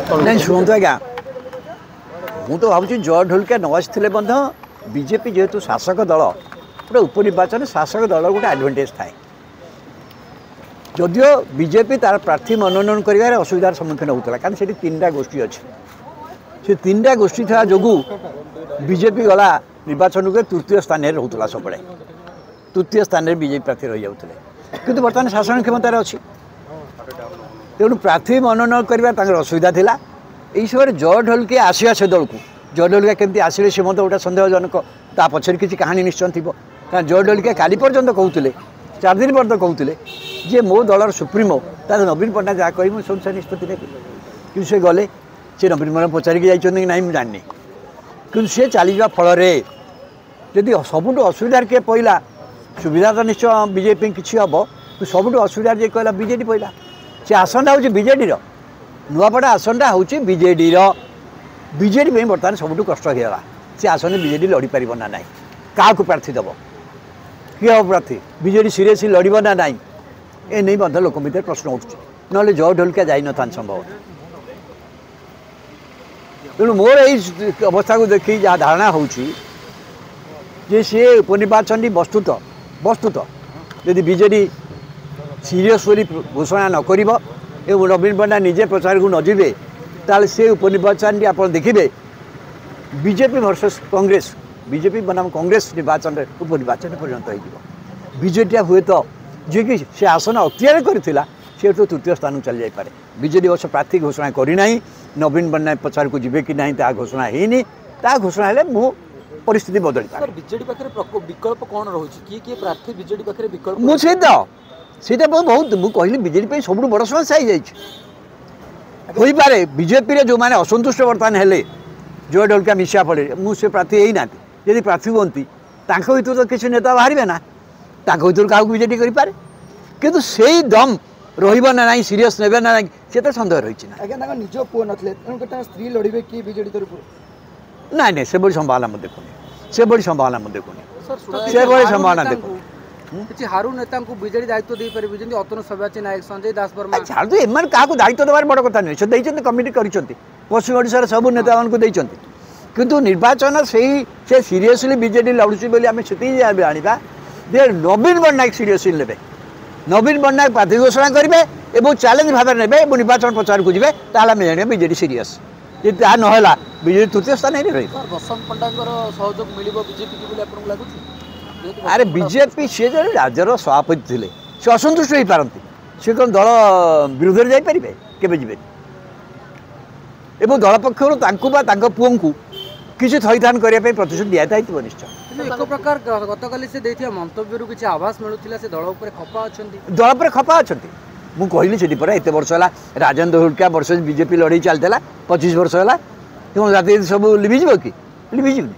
ନାଇଁ ଶୁଣନ୍ତୁ ଆଜ୍ଞା, ମୁଁ ତ ଭାବୁଛି ଜୟ ଢୋଲକିଆ ନ ଆସିଥିଲେ ମଧ୍ୟ ବିଜେପି ଯେହେତୁ ଶାସକ ଦଳ, ଗୋଟେ ଉପନିର୍ବାଚନ ଶାସକ ଦଳ ଗୋଟେ ଆଡ଼ଭାଣ୍ଟେଜ୍ ଥାଏ। ଯଦିଓ ବିଜେପି ତାର ପ୍ରାର୍ଥୀ ମନୋନୟନ କରିବାରେ ଅସୁବିଧାର ସମ୍ମୁଖୀନ ହେଉଥିଲା, କାରଣ ସେଠି ତିନିଟା ଗୋଷ୍ଠୀ ଅଛି। ସେ ତିନିଟା ଗୋଷ୍ଠୀ ଥିବା ଯୋଗୁଁ ବିଜେପି ଗଲା ନିର୍ବାଚନକୁ ତୃତୀୟ ସ୍ଥାନରେ ରହୁଥିଲା, ସବୁବେଳେ ତୃତୀୟ ସ୍ଥାନରେ ବିଜେପି ପ୍ରାର୍ଥୀ ରହିଯାଉଥିଲେ। କିନ୍ତୁ ବର୍ତ୍ତମାନ ଶାସନ କ୍ଷମତାରେ ଅଛି, ତେଣୁ ପ୍ରାର୍ଥୀ ମନୋନୟନ କରିବା ତାଙ୍କର ଅସୁବିଧା ଥିଲା। ଏହି ସମୟରେ ଜୟ ଢୋଲକିଆ ଆସିବା ସେ ଦଳକୁ, ଜୟ ଢୋଲକିଆ କେମିତି ଆସିଲେ ସେ ମଧ୍ୟ ଗୋଟେ ସନ୍ଦେହଜନକ, ତା ପଛରେ କିଛି କାହାଣୀ ନିଶ୍ଚୟ ଥିବ। କାରଣ ଜୟ ଢୋଲକିଆ କାଲି ପର୍ଯ୍ୟନ୍ତ କହୁଥିଲେ, 4 ଦିନ ପର୍ଯ୍ୟନ୍ତ କହୁଥିଲେ ଯେ ମୋ ଦଳର ସୁପ୍ରିମୋ ତାହେଲେ ନବୀନ ପଟ୍ଟନାୟକ ଯାହା କହିବେ ମୁଁ ସବୁ ସେ ନିଷ୍ପତ୍ତି ନେବି। କିନ୍ତୁ ସେ ଗଲେ, ସେ ନବୀନ ପଟ୍ଟନାୟକ ପଚାରିକି ଯାଇଛନ୍ତି କି ନାହିଁ ମୁଁ ଜାଣିନି, କିନ୍ତୁ ସେ ଚାଲିଯିବା ଫଳରେ ଯଦି ସବୁଠୁ ଅସୁବିଧାରେ କିଏ ପଡ଼ିଲା, ସୁବିଧା ତ ନିଶ୍ଚୟ ବିଜେପି କିଛି ହେବ, କିନ୍ତୁ ସବୁଠୁ ଅସୁବିଧାରେ ଯିଏ କହିଲା ବିଜେଡ଼ି ପଡ଼ିଲା। ସେ ଆସନଟା ହେଉଛି ବିଜେଡ଼ିର, ନୂଆପଡ଼ା ଆସନଟା ହେଉଛି ବିଜେଡ଼ିର। ବିଜେଡ଼ି ପାଇଁ ବର୍ତ୍ତମାନ ସବୁଠୁ କଷ୍ଟ ହେଇଗଲା, ସେ ଆସନ ବିଜେଡ଼ି ଲଢ଼ିପାରିବ ନା ନାହିଁ, କାହାକୁ ପ୍ରାର୍ଥୀ ଦେବ, କିଏ ହେବ ପ୍ରାର୍ଥୀ, ବିଜେଡ଼ି ସିରିୟସଲି ଲଢ଼ିବ ନା ନାହିଁ, ଏ ନେଇ ମଧ୍ୟ ଲୋକଙ୍କ ଭିତରେ ପ୍ରଶ୍ନ ଉଠୁଛି। ନହେଲେ ଜୟ ଢୋଲକିଆ ଯାଇନଥାନ୍ତି ସମ୍ଭବତଃ। ତେଣୁ ମୋର ଏଇ ଅବସ୍ଥାକୁ ଦେଖି ଯାହା ଧାରଣା ହେଉଛି ଯେ ସିଏ ଉପନିର୍ବାଚନଟି ବସ୍ତୁତ ଯଦି ବିଜେଡ଼ି ସିରିୟସ୍ ବୋଲି ଘୋଷଣା ନ କରିବ ଏବଂ ନବୀନ ପଟ୍ଟନାୟକ ନିଜେ ପ୍ରଚାରକୁ ନ ଯିବେ, ତାହେଲେ ସେ ଉପନିର୍ବାଚନଟି ଆପଣ ଦେଖିବେ ବିଜେପି ଭର୍ସେସ୍ କଂଗ୍ରେସ, ବିଜେପି ବନାମ କଂଗ୍ରେସ ନିର୍ବାଚନରେ ଉପନିର୍ବାଚନରେ ପରିଣତ ହୋଇଯିବ। ବିଜେଡ଼ିଟା ହୁଏତ ଯିଏକି ସେ ଆସନ ଅକ୍ତିଆର କରିଥିଲା ସେ ତ ତୃତୀୟ ସ୍ଥାନକୁ ଚାଲି ଯାଇପାରେ। ବିଜେଡ଼ି ଅବଶ୍ୟ ପ୍ରାର୍ଥୀ ଘୋଷଣା କରିନାହିଁ, ନବୀନ ପଟ୍ଟନାୟକ ପ୍ରଚାରକୁ ଯିବେ କି ନାହିଁ ତାହା ଘୋଷଣା ହେଇନି, ତାହା ଘୋଷଣା ହେଲେ ମୁଁ ପରିସ୍ଥିତି ବଦଳିପାରେ। ବିଜେଡ଼ି ପାଖରେ ବିକଳ୍ପ କ'ଣ ରହୁଛି? କିଏ କିଏ ପ୍ରାର୍ଥୀ ବିଜେଡ଼ି ପାଖରେ ବିକଳ୍ପ? ମୁଁ ସେଇଟା ବହୁତ ମୁଁ କହିଲି ବିଜେଡ଼ି ପାଇଁ ସବୁଠୁ ବଡ଼ ସମସ୍ୟା ହେଇଯାଇଛି। ହୋଇପାରେ ବିଜେପିରେ ଯେଉଁମାନେ ଅସନ୍ତୁଷ୍ଟ ବର୍ତ୍ତମାନ ହେଲେ ଜୟ ଢୋଲକିଆ ମିଶିବା ଫଳରେ, ମୁଁ ସେ ପ୍ରାର୍ଥୀ ହେଇନାହାନ୍ତି, ଯଦି ପ୍ରାର୍ଥୀ ହୁଅନ୍ତି ତାଙ୍କ ଭିତରୁ ତ କିଛି ନେତା ବାହାରିବେ ନା, ତାଙ୍କ ଭିତରୁ କାହାକୁ ବିଜେଡ଼ି କରିପାରେ, କିନ୍ତୁ ସେଇ ଦମ୍ ରହିବ ନା ନାହିଁ, ସିରିୟସ୍ ନେବେ ନା ନାହିଁ, ସେ ତ ସନ୍ଦେହ ରହିଛି ନା। ଆଜ୍ଞା ତାଙ୍କ ନିଜ ପୁଅ ନଥିଲେ, ତେଣୁ ତାଙ୍କ ସ୍ତ୍ରୀ ଲଢ଼ିବେ କି ବିଜେଡ଼ି ତରଫରୁ? ନାଇଁ ନାଇଁ, ସେଭଳି ସମ୍ଭାବନା ମୁଁ ଦେଖୁନି, ସେଭଳି ସମ୍ଭାବନା ମୁଁ ଦେଖୁନି, ସେଭଳି ସମ୍ଭାବନା ଦେଖୁନି। କିଛି ହାରୁ ନେତାଙ୍କୁ ବିଜେଡି ଦାୟିତ୍ୱ ଦେଇପାରିବେ, ଯେମିତି ଅତନୁ ସବ୍ୟସାଚୀ ନାୟକ, ସଞ୍ଜୟ ଦାସ ବର୍ମା? ଛାଡ଼ନ୍ତୁ, ଏମାନେ କାହାକୁ ଦାୟିତ୍ୱ ଦେବାର ବଡ଼ କଥା ନୁହେଁ। ସେ ଦେଇଛନ୍ତି, କମିଟି କରିଛନ୍ତି, ପଶ୍ଚିମ ଓଡ଼ିଶାର ସବୁ ନେତାମାନଙ୍କୁ ଦେଇଛନ୍ତି, କିନ୍ତୁ ନିର୍ବାଚନ ସେଇ ସେ ସିରିୟସଲି ବିଜେଡି ଲଢ଼ୁଛି ବୋଲି ଆମେ ସେତିକି ଜାଣିବା ଯେ ନବୀନ ପଟ୍ଟନାୟକ ସିରିୟସଲି ନେବେ, ନବୀନ ପଟ୍ଟନାୟକ ପ୍ରାର୍ଥୀ ଘୋଷଣା କରିବେ ଏବଂ ଚ୍ୟାଲେଞ୍ଜ ଭାବରେ ନେବେ ଏବଂ ନିର୍ବାଚନ ପ୍ରଚାରକୁ ଯିବେ, ତାହେଲେ ଆମେ ଜାଣିବା ବିଜେଡି ସିରିୟସ୍। ଯଦି ତାହା ନହେଲା ବିଜେଡି ତୃତୀୟ ସ୍ଥାନରେ ରହିବ। ବସନ୍ତ ପଣ୍ଡାଙ୍କର ସହଯୋଗ ମିଳିବ ବିଜେପିକି ବୋଲି ଆପଣଙ୍କୁ ଲାଗୁଛି? ଆରେ ବିଜେପି ସିଏ ଜଣେ ରାଜ୍ୟର ସଭାପତି ଥିଲେ, ସେ ଅସନ୍ତୁଷ୍ଟ ହେଇପାରନ୍ତି, ସେ କ'ଣ ଦଳ ବିରୁଦ୍ଧରେ ଯାଇପାରିବେ? କେବେ ଯିବେନି। ଏବଂ ଦଳ ପକ୍ଷରୁ ତାଙ୍କୁ ବା ତାଙ୍କ ପୁଅଙ୍କୁ କିଛି ଥଇଥାନ କରିବା ପାଇଁ ପ୍ରତିଶ୍ରୁତି ଦିଆଯାଇଥିବ ନିଶ୍ଚୟ। ଏକ ପ୍ରକାର ଗତକାଲି ସେ ଦେଇଥିବା ମନ୍ତବ୍ୟରୁ କିଛି ଆଭାସ ମିଳୁଥିଲା ସେ ଦଳ ଉପରେ ଖପା ଅଛନ୍ତି। ଦଳ ଉପରେ ଖପା ଅଛନ୍ତି, ମୁଁ କହିଲି ସେଠି ପରା ଏତେ ବର୍ଷ ହେଲା ରାଜେନ୍ଦ୍ର ଢୋଲକିଆ ବର୍ଷ ବିଜେପି ଲଢ଼େଇ ଚାଲିଥିଲା 25 ବର୍ଷ ହେଲା, ତେଣୁ ରାତି ସବୁ ଲିଭିଯିବ କି? ଲିଭିଯିବନି।